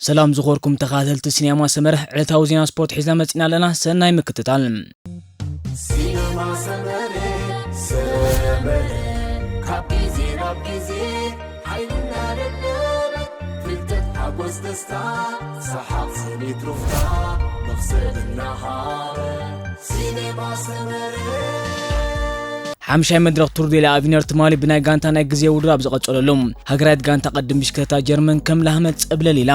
ሰላም ዝኾርኩም ተኻተልቲ ሲኔማ ሰመረ፣ ዕለታዊ ዜና ስፖርት ሒዝና መጺና ኣለና። ሰናይ ምክትታል። ሲነማ ሰመረ፣ ሰመረ፣ ካብ ግዜ ናብ ግዜ ሓይልና ደለበ፣ ፍልጠት ሓጎስ ደስታ፣ ሰሓቕ ስኒት ሩፍታ፣ መኽሰብ እናሃበ። ሲነማ ሰመረ። ሓምሻይ መድረኽ ቱር ዴ ላ ኣቪኒር ትማሊ ብናይ ጋንታ ናይ ግዜ ውድድር ኣብ ዝቐጸለሉ፣ ሃገራዊት ጋንታ ቅድም ብሽክለታ ጀርመን ከም ላህመት ጸብለል ኢላ።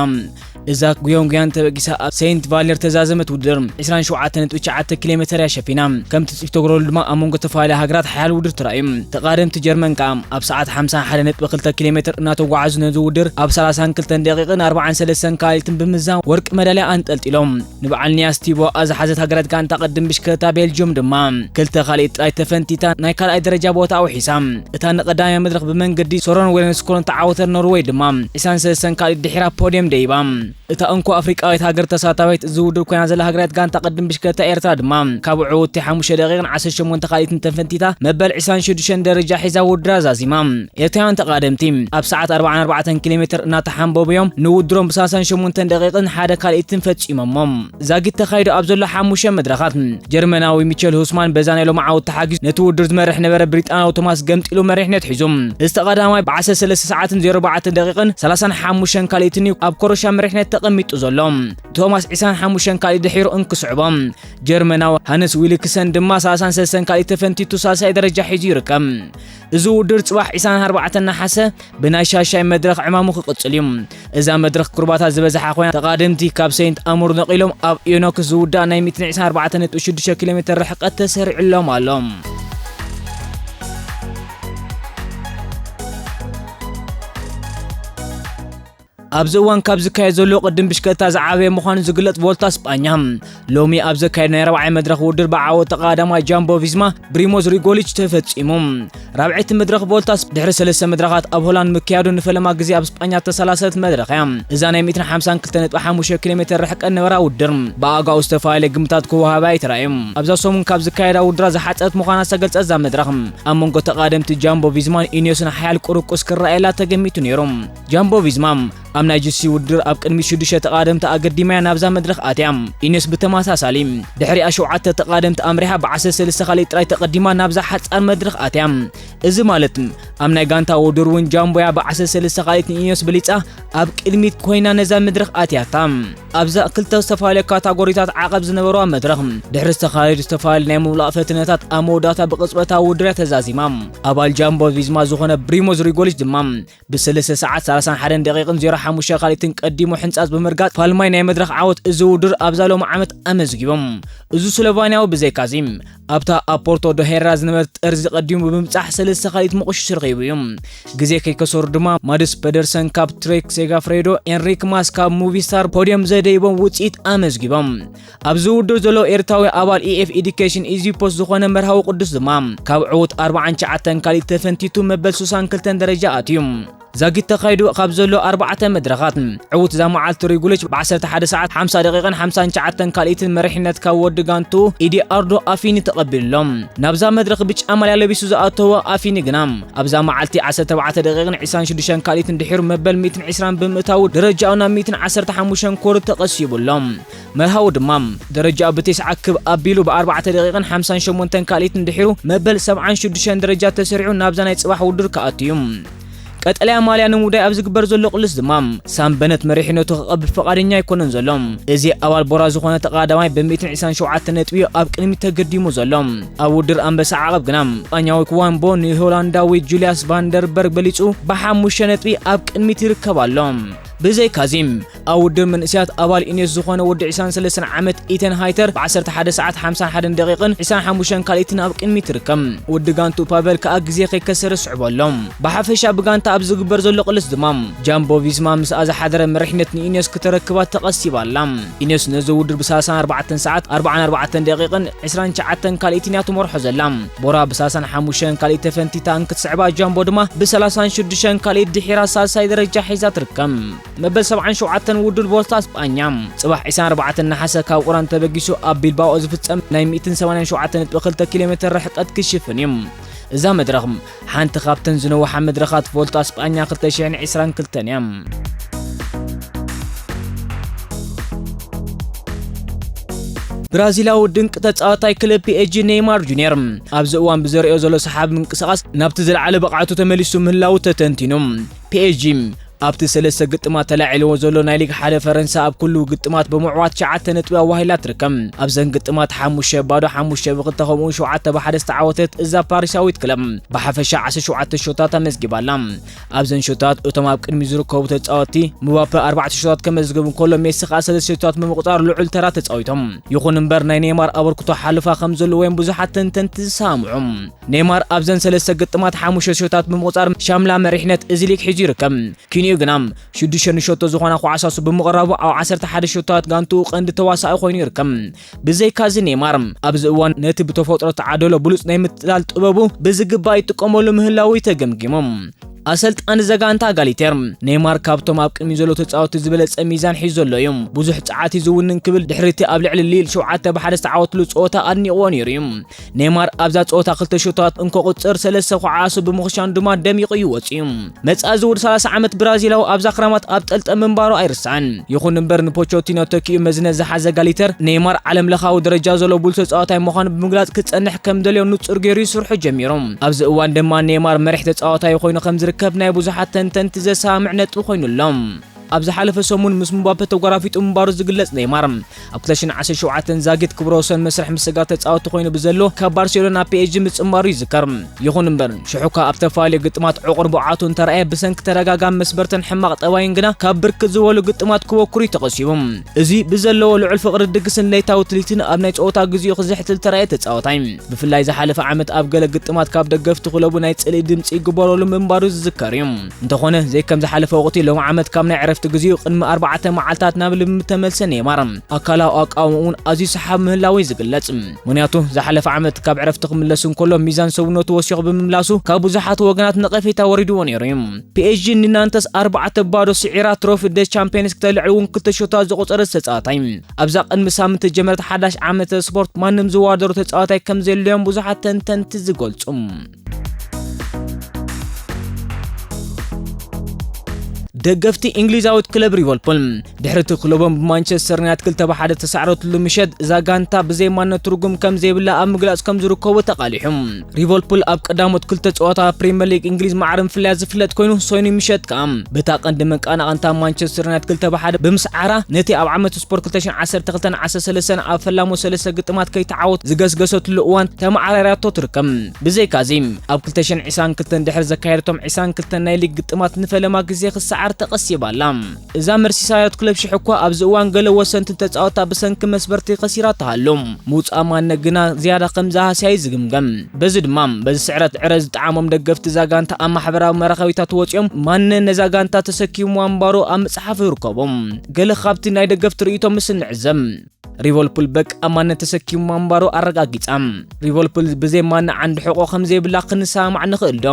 እዛ ጉዮን ጉያን ተበጊሳ ኣብ ሴንት ቫሌር ተዛዘመት ውድድር ዕስራን ሸውዓተን ነጥቢ ትሽዓተ ኪሎ ሜተር እያ ሸፊና። ከምቲ ጽሒፍ ተግረሉ ድማ ኣብ መንጎ ተፈላለያ ሃገራት ሓያል ውድድር ተራእዩ። ተቓደምቲ ጀርመን ከኣ ኣብ ሰዓት ሓምሳን ሓደን ነጥቢ ክልተ ኪሎ ሜተር እናተጓዓዙ ነዚ ውድድር ኣብ ሰላሳን ክልተን ደቂቕን ኣርባዓን ሰለስተን ካልኢትን ብምዛም ወርቂ መዳልያ ኣንጠልጢሎም። ንበዓል ኒያስ ቲቦ ኣብ ዝሓዘት ሃገራዊት ጋንታ ቅድም ብሽክለታ ቤልጅዮም ድማ ክልተ ካልኢት ጥራይ ተፈንቲታ ናይ ካልኣይ ደረጃ ቦታ ኣውሒሳ። እታ ንቐዳማይ መድረኽ ብመንገዲ ሶሮን ዌለንስኮርን ተዓወተት ኖርወይ ድማ ዕስራን ሰለስተን ካልኢት ድሒራ ፖድየም ደይባ። እታ እንኮ ኣፍሪቃዊት ሃገር ተሳታፊት እዚ ውድድር ኮይና ዘላ ሃገራዊት ጋንታ ቅድም ብሽክለታ ኤርትራ ድማ ካብ ዕውትቲ ሓሙሽተ ደቂቕን ዓሰርተ ሸሞንተ ካልኢትን ተፈንቲታ መበል ዕስራን ሽዱሽተን ደረጃ ሒዛ ውድድራ ዛዚማ። ኤርትራውያን ተቓደምቲ ኣብ ሰዓት ኣርባዓን ኣርባዕተን ኪሎ ሜተር እናተሓንበቡ እዮም ንውድሮም ብሰላሳን ሸሞንተን ደቂቕን ሓደ ካልኢትን ፈጺሞሞ። ዛጊት ተኻይዱ ኣብ ዘሎ ሓሙሽተ መድረኻት ጀርመናዊ ሚቸል ሁስማን በዛ ናይ ሎሚ ዓወት ተሓጊዙ ነቲ ውድድር ዝመርሕ ነበረ ብሪጣንያዊ ቶማስ ገምጢሉ መሪሕነት ሒዙ። እዚ ተቐዳማይ ብዓሰርተ ሰለስተ ሰዓትን ዜሮ ኣርባዕተ ደቂቕን ሰላሳን ሓሙሽተን ካልኢትን እዩ ኣብ ኮረሻ መሪሕነት ተቐሚጡ ዘሎ። ቶማስ ዕስራን ሓሙሽተን ካልኢት ድሒሩ እንክስዕቦ፣ ጀርመናዊ ሃንስ ዊልክሰን ድማ ሰላሳን ሰለስተን ካልኢት ተፈንቲቱ ሳልሳይ ደረጃ ሒዙ ይርከብ። እዚ ውድድር ጽባሕ ዕስራን ኣርባዕተን ነሓሰ ብናይ ሻሻይ መድረኽ ዕማሙ ክቕጽል እዩ። እዛ መድረኽ ኩርባታት ዝበዝሓ ኮይና፣ ተቓደምቲ ካብ ሴንት ኣሙር ነቒሎም ኣብ ኢዮኖክስ ዝውዳእ ናይ ሚእትን ዕስራን ኣርባዕተን ነጥቢ ሽዱሽተ ኪሎ ሜተር ርሕቀት ተሰሪዑሎም ኣሎ። ኣብዚ እዋን ካብ ዝካየድ ዘሎ ቅድም ብሽክለታ ዝዓበየ ምዃኑ ዝግለጽ ቮልታ ስጳኛ፣ ሎሚ ኣብ ዘካየድ ናይ ራብዓይ መድረኽ ውድድር ብዓወት ተቐዳዳማይ ጃምቦ ቪዝማ ብሪሞዝ ሪጎሊች ተፈጺሙ። ራብዐይቲ መድረኽ ቮልታ ድሕሪ ሰለስተ መድረኻት ኣብ ሆላንድ ምክያዱ ንፈለማ ግዜ ኣብ ስጳኛ እተሰላሰለት መድረኽ እያ። እዛ ናይ ሚእትን ሓምሳን ክልተ ነጥቢ ሓሙሽተ ኪሎ ሜተር ርሕቀት ነበራ ውድድር ብኣጋኡ ዝተፈላለየ ግምታት ክወሃባ ኣይተራእዩ። ኣብዛ ሰሙን ካብ ዝካየዳ ውድድራት ዝሓጸረት ምዃና ዝተገልጸት እዛ መድረኽ ኣብ መንጎ ተቓደምቲ ጃምቦ ቪዝማን ኢኒዮስን ሓያል ቁርቁስ ክረኣየላ ተገሚቱ ነይሩ። ጃምቦ ቪዝማ ኣብ ናይ ጂ ሲ ውድድር ኣብ ቅድሚት ሽዱሽተ ተቓደምቲ ኣገዲማ እያ ናብዛ መድረኽ ኣትያ። ኢኒዮስ ብተመሳሳሊ ድሕሪኣ ሸውዓተ ተቓደምቲ ኣምሪሓ ብዓሰርተ ሰለስተ ካልኢት ጥራይ ተቐዲማ ናብዛ ሓጻር መድረኽ ኣትያ። እዚ ማለት ኣብ ናይ ጋንታ ውድድር እውን ጃምቦ እያ ብዓሰርተ ሰለስተ ካልኢት ንኢኒዮስ ብሊጻ ኣብ ቅድሚት ኮይና ነዛ መድረኽ ኣትያታ። ኣብዛ ክልተ ዝተፈላለዩ ካታጎሪታት ዓቐብ ዝነበረዋ መድረኽ ድሕሪ ዝተፈላለዩ ዝተፈላለዩ ናይ ምምላእ ፈተነታት ኣብ መወዳእታ ብቕጽበታዊ ውድድር እያ ተዛዚማ። ኣባል ጃምቦ ቪዝማ ዝኾነ ብሪሞዝ ሪጎሊች ድማ ብሰለስተ ሰዓት ሰላሳን ሓደን ደቂቕን ዜሮ ሓሙሽተ ካልኢትን ቀዲሙ ሕንጻጽ ብምርጋጽ ፋልማይ ናይ መድረኽ ዓወት እዚ ውድድር ኣብዛ ሎሚ ዓመት ኣመዝጊቦም። እዚ ስሎቫንያዊ ብዘይካዚ ኣብታ ኣብ ፖርቶ ዶ ሄራ ዝነበረት ጠርዚ ቀዲሙ ብምብጻሕ ሰለስተ ካልኢት ምቑሽሽ ረኺቡ እዩ። ግዜ ከይከሰሩ ድማ ማድስ ፐደርሰን ካብ ትሬክ ሴጋፍሬዶ፣ ኤንሪክ ማስ ካብ ሙቪስታር ፖድየም ዘደይቦም ውጽኢት ኣመዝጊቦም። ኣብዚ ውድድር ዘሎ ኤርትራዊ ኣባል ኢ ኤፍ ኤዱኬሽን ኢዚ ፖስት ዝኾነ መርሃዊ ቅዱስ ድማ ካብ ዕዉት ኣርባዓን ትሽዓተን ካልኢት ተፈንቲቱ መበል ስሳን ክልተን ደረጃ ኣትዩ። ዛጊት ተኻይዱ ካብ ዘሎ ኣርባዕተ መድረኻት ዕዉት እዛ መዓልቲ ሪጉሊች ብዓሰርተ ሓደ ሰዓት ሓምሳ ደቂቕን ሓምሳን ትሽዓተን ካልኢትን መሪሕነት ካብ ወዲ ጋንቱ ኢዲ ኣርዶ ኣፊኒ ተቐቢሉሎም። ናብዛ መድረኽ ብጫ ማልያ ለቢሱ ዝኣተወ ኣፊኒ ግና ኣብዛ መዓልቲ ዓሰርተ ኣርባዕተ ደቂቕን ዕስራን ሽዱሽተን ካልኢትን ድሒሩ መበል ሚእትን ዕስራን ብምእታዉ ደረጃኡ ናብ ሚእትን ዓሰርተ ሓሙሽተን ኮር ተቐሲቡሎም። መርሃዊ ድማ ደረጃኡ ብቴስዓ ክብ ኣቢሉ ብኣርባዕተ ደቂቕን ሓምሳን ሸሞንተን ካልኢትን ድሒሩ መበል ሰብዓን ሽዱሽተን ደረጃ ተሰሪዑ ናብዛ ናይ ጽባሕ ውድድር ክኣቱ እዩ። ቀጠልያ ማልያ ንምውዳይ ኣብ ዝግበር ዘሎ ቅልስ ድማ ሳም በነት መሪሕነቱ ክቐብል ፍቓደኛ ኣይኮነን ዘሎ። እዚ ኣባል ቦራ ዝኾነ ተቐዳዳማይ ብ ሚእትን ዕስራን ሸውዓተን ነጥቢ እዩ ኣብ ቅድሚት ተገዲሙ ዘሎ። ኣብ ውድድር ኣንበሳ ዓቐብ ግና ስጳኛዊ ክዋምቦ ንሆላንዳዊ ጁልያስ ቫንደርበርግ በሊጹ ብሓሙሽተ ነጥቢ ኣብ ቅድሚት ይርከብ ኣሎ። ብዘይካዚ ኣብ ውድድር መንእሰያት ኣባል ኢኒዮስ ዝኾነ ወዲ ዕስራን ሰለስተን ዓመት ኢተን ሃይተር ብ ዓሰርተ ሓደ ሰዓት ሓምሳን ሓደን ደቂቕን ዕስራን ሓሙሽተን ካልኢትን ኣብ ቅድሚት ይርከብ። ወዲ ጋንቱ ፓቨል ከኣ ግዜ ከይከሰረ ስዕቡ ኣሎ። ብሓፈሻ ብጋንታ ኣብ ዝግበር ዘሎ ቅልስ ድማ ጃምቦ ቪስማ ምስኣ ዝሓደረ መሪሕነት ንኢኒዮስ ክተረክባ ተቐሲባ ኣላ። ኢኒዮስ ነዚ ውድድር ብ ሰላሳን ኣርባዕተን ሰዓት ኣርባዓን ኣርባዕተን ደቂቕን ዕስራን ትሽዓተን ካልኢትን እያ ትመርሖ ዘላ። ቦራ ብ ሰላሳን ሓሙሽተን ካልኢት ተፈንቲታ እንክትስዕባ ጃምቦ ድማ ብ ሰላሳን ሽዱሽተን ካልኢት ድሒራ ሳልሳይ ደረጃ ሒዛ ትርከብ። መበል ሰብዓን ሸውዓተን ውድድር ቮልታ ስጳኛ ጽባሕ ዕስራን ኣርባዕተን ነሓሰ ካብ ቁራን ተበጊሱ ኣብ ቢልባኦ ዝፍጸም ናይ ሚእትን ሰማንያን ሸውዓተን ነጥቢ ክልተ ኪሎ ሜተር ርሕቀት ክሽፍን እዩ። እዛ መድረኽ ሓንቲ ካብተን ዝነውሓ መድረኻት ቮልታ ስጳኛ ክልተ ሽሕን ዕስራን ክልተን እያ። ብራዚላዊ ድንቂ ተጻዋታይ ክለብ ፒ ኤስ ጂ ኔይማር ጁኒየር ኣብዚ እዋን ብዘርእዮ ዘሎ ሰሓቢ ምንቅስቓስ ናብቲ ዝለዓለ ብቕዓቱ ተመሊሱ ምህላዉ ተተንቲኑ። ፒ ኤስ ጂ ኣብቲ ሰለስተ ግጥማት ተላዒልዎ ዘሎ ናይ ሊግ ሓደ ፈረንሳ ኣብ ኩሉ ግጥማት ብምዕዋት ትሽዓተ ነጥቢ ኣዋሂላ ትርከብ። ኣብዘን ግጥማት ሓሙሽተ ባዶ፣ ሓሙሽተ ብክልተ ከምኡ ሸውዓተ ብሓደ ዝተዓወተት እዛ ፓሪሳዊት ክለብ ብሓፈሻ ዓሰርተ ሸውዓተ ሾታት ኣመዝጊባላ። ኣብዘን ሾታት እቶም ኣብ ቅድሚ ዝርከቡ ተጻወትቲ ምባፔ ኣርባዕተ ሾታት ከመዝግብ እንከሎ ሜሲ ከኣ ሰለስተ ሾታት ብምቁጻር ልዑል ተራ ተጻዊቶም። ይኹን እምበር ናይ ኔይማር ኣበርክቶ ሓለፋ ከም ዘለዎ እዮም ብዙሓት ተንተንቲ ዝሰማምዑ። ኔይማር ኣብዘን ሰለስተ ግጥማት ሓሙሽተ ሾታት ብምቁጻር ሻምላ መሪሕነት እዚ ሊግ ሒዙ ይርከብ። ኪንኡ ግና ሽዱሽተ ንሸቶ ዝኾና ኳዕሳሱ ብምቕራቡ ኣብ ዓሰርተ ሓደ ሾታት ጋንትኡ ቀንዲ ተዋሳኢ ኮይኑ ይርከብ። ብዘይካዚ ኔይማር ኣብዚ እዋን ነቲ ብተፈጥሮ ተዓደሎ ብሉጽ ናይ ምትላል ጥበቡ ብዝግባእ ይጥቀመሉ ምህላዉ እዩ ተገምጊሙ። ኣሰልጣኒ ዘጋንታ ጋሊቴር ኔይማር ካብቶም ኣብ ቅድሚ ዘለዉ ተጻወትቲ ዝበለጸ ሚዛን ሒዙ ዘሎ እዩ። ብዙሕ ጸዓት እዩ ዝውንን ክብል ድሕሪቲ ኣብ ልዕሊ ሊል ሸውዓተ ብሓደ ዝተዓወትሉ ጸወታ ኣድኒቕዎ ነይሩ እዩ። ኔይማር ኣብዛ ጸወታ ክልተ ሸቶታት እንከቑጽር ሰለስተ ኳዓሱ ብምኽሻን ድማ ደሚቑ እዩ ወጺኡ። መጻኢ ዝውውር ሰላሳ ዓመት ብራዚላዊ ኣብዛ ክረማት ኣብ ጠልጠም ምንባሩ ኣይርሳዕን። ይኹን እምበር ንፖቾቲኖ ተኪኡ መዝነት ዝሓዘ ጋሊተር ኔይማር ዓለም ለኻዊ ደረጃ ዘለዎ ብሉጽ ተጻዋታይ ምዃኑ ብምግላጽ ክጸንሕ ከም ደልዮ ንጹር ገይሩ እዩ ስርሑ ጀሚሩ። ኣብዚ እዋን ድማ ኔይማር መሪሕ ተጻዋታይ ኮይኑ ከም ዝርከብ ናይ ብዙሓት ተንተንቲ ዘሰማምዕ ነጥቢ ኮይኑ ኣሎ። ኣብ ዝሓለፈ ሰሙን ምስ ምባፔ ተጓራፊጡ ምንባሩ ዝግለጽ ኔይማር ኣብ ክልተ ሽሕን ዓሰርተ ሸውዓተን ዛጊት ክብረ ወሰን መስርሕ ምስጋር ተጻወቲ ኮይኑ ብዘሎ ካብ ባርሴሎና ናብ ፒ ኤስ ጂ ምጽንባሩ ይዝከር። ይኹን እምበር ሽሕኳ ኣብ ዝተፈላለዩ ግጥማት ዕቑር ብቕዓቱ እንተረኣየ ብሰንኪ ተደጋጋሚ መስበርትን ሕማቕ ጠባይን ግና ካብ ብርክት ዝበሉ ግጥማት ክበኩር እዩ ተቐሲቡ። እዚ ብዘለዎ ልዑል ፍቕሪ ድግስን ለይታዊ ትልሂትን ኣብ ናይ ጸወታ ግዜኡ ክዝሕትል ተራእየ ተጻዋታይ። ብፍላይ ዝሓለፈ ዓመት ኣብ ገለ ግጥማት ካብ ደገፍቲ ክለቡ ናይ ጽልኢ ድምጺ ይግበረሉ ምንባሩ ዝዝከር እዩ። እንተኾነ ዘይከም ዝሓለፈ ወቕቲ ሎም ዓመት ካብ ናይ ዕረፍቲ ግዜኡ ቅድሚ ኣርባዕተ መዓልታት ናብ ልምምድ ተመልሰ ኔይማር ኣካላዊ ኣቃውምኡ እውን ኣዝዩ ሰሓብ ምህላዉ እዩ ዝግለጽ። ምኽንያቱ ዝሓለፈ ዓመት ካብ ዕረፍቲ ክምለስ እንከሎ ሚዛን ሰውነቱ ወሲኹ ብምምላሱ ካብ ብዙሓት ወገናት ነቐፌታ ወሪድዎ ነይሩ እዩ። ፒ ኤስ ጂ ንናንተስ ኣርባዕተ ባዶ ስዒራ ትሮፊ ደ ቻምፒየንስ ክተልዕል እውን ክልተ ሾታት ዘቑጸረት ተጻዋታይ ኣብዛ ቅድሚ ሳምንት ዝጀመረት ሓዳሽ ዓመተ ስፖርት ማንም ዝዋደሮ ተጻዋታይ ከም ዘየለዮም ብዙሓት ተንተንቲ ዝገልጹ። ደገፍቲ እንግሊዛዊት ክለብ ሊቨርፑል ድሕሪ እቲ ክለቦም ብማንቸስተር ዩናይትድ ክልተ ብሓደ ተሳዕረትሉ ምሸት እዛ ጋንታ ብዘይ ማንነት ትርጉም ከም ዘይብላ ኣብ ምግላጽ ከም ዝርከቡ ተቓሊሑ። ሊቨርፑል ኣብ ቀዳሞት ክልተ ጸወታ ፕሪምየር ሊግ እንግሊዝ ማዕረ ምፍላያ ዝፍለጥ ኮይኑ ሶኒ ምሸት ከኣ በታ ቀንዲ መቃናቐንታ ማንቸስተር ዩናይትድ ክልተ ብሓደ ብምስዓራ ነቲ ኣብ ዓመት ስፖርት ክልተ ሽሕን ዓሰርተ ክልተን ዓሰርተ ሰለስተን ኣብ ፈላሞ ሰለስተ ግጥማት ከይተዓወት ዝገስገሰትሉ እዋን ተመዓራርያቶ ትርከብ። ብዘይካዚ ኣብ ክልተ ሽሕን ዕስራን ክልተን ድሕሪ ዘካየደቶም ዕስራን ክልተን ናይ ሊግ ግጥማት ንፈለማ ግዜ ክሰዓር ተቐሲባ ኣላ። እዛ መርሲሳያዊት ክለብ ሽሕ እኳ ኣብዚ እዋን ገለ ወሰንቲ ተጻወታ ብሰንኪ መስበርቲ ከሲራ ተሃሉ። ምውጻእ ማነ ግና ዝያዳ ከም ዝሃስያ እዩ ዝግምገም። በዚ ድማ በዚ ስዕረት ዕረ ዝጠዓሞም ደገፍቲ እዛ ጋንታ ኣብ ማሕበራዊ መራኸቢታት ወጺኦም ማነ ነዛ ጋንታ ተሰኪምዋ ምንባሩ ኣብ ምጽሓፍ ይርከቦም። ገለ ካብቲ ናይ ደገፍቲ ርእይቶ ምስ እንዕዘብ ሊቨርፑል በቃ ማነ ተሰኪምዋ ምንባሩ ኣረጋጊጻ። ሊቨርፑል ብዘይ ማነ ዓንዲ ሕቖ ከም ዘይብላ ክንሰማማዕ ንኽእል ዶ?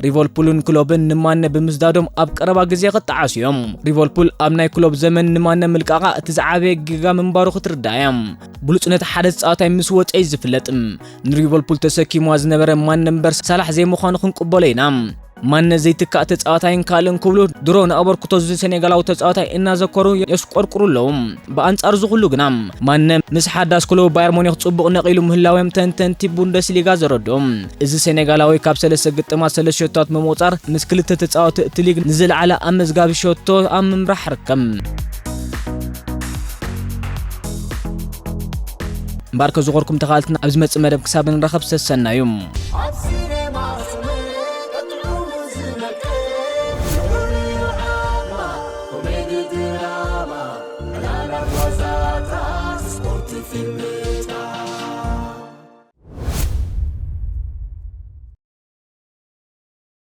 ሊቨርፑልን ክሎብን ንማነ ብምስዳዶም ኣብ ቀረባ ግዜ ክጠዓሱ እዮም። ሊቨርፑል ኣብ ናይ ክሎብ ዘመን ንማነ ምልቃቓ እቲ ዝዓበየ ጌጋ ምንባሩ ክትርዳእ እያ። ብሉጽነት ሓደ ተጻዋታይ ምስ ወጸ እዩ ዝፍለጥ። ንሊቨርፑል ተሰኪምዋ ዝነበረ ማነ እምበር ሳላሕ ዘይምዃኑ ክንቅበሎ ኢና። ማነ ዘይትካእ ተጻዋታይን ካልእን ክብሉ ድሮ ንኣበርክቶ እዚ ሴኔጋላዊ ተጻዋታይ እናዘከሩ የስቆርቁሩ ኣለዉ። ብኣንጻር እዚ ኩሉ ግና ማነ ምስ ሓዳስ ክለቡ ባየር ሙኒክ ጽቡቕ ነቒሉ ምህላው እዮም ተንተንቲ ቡንደስሊጋ ዘረድኡ። እዚ ሴኔጋላዊ ካብ ሰለስተ ግጥማት ሰለስተ ሸቶታት ብምቑጻር ምስ ክልተ ተጻወቲ እቲ ሊግ ንዝለዓለ ኣመዝጋቢ ሸቶ ኣብ ምምራሕ ርከብ። እምበኣር ከዝኸርኩም ተኻልትና ኣብ ዝመጽእ መደብ ክሳብ ንራኸብ ሰሰናዩ። ኣብ ሲኔማ ስምዒት ጥዑሙ ዝመልክት ፍሉይ ዓቕማ ኮሜዲ ድራማ ዕላላት ዋዛታት ስፖርት ፊልም